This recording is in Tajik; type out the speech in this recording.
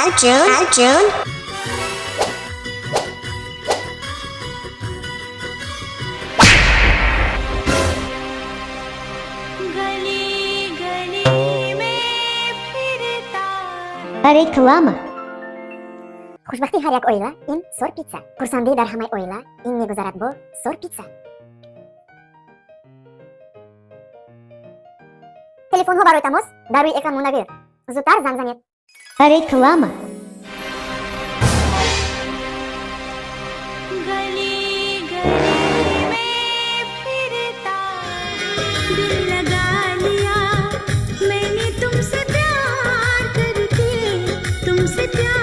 Arjun, Arjun. गली गली में फिरता। Реклама. Хушбахтии ҳар як оила ин Сорпицца, хурсандӣ дар ҳамаи оила ин мегузарад бо Сорпицца. Телефонҳо барои тамос дар рӯи экран мондавер, зудтар занг занед. Реклама. गली गली में फिरता। दिल लगा लिया मैंने तुमसे प्यार करके, तुमसे प्यार।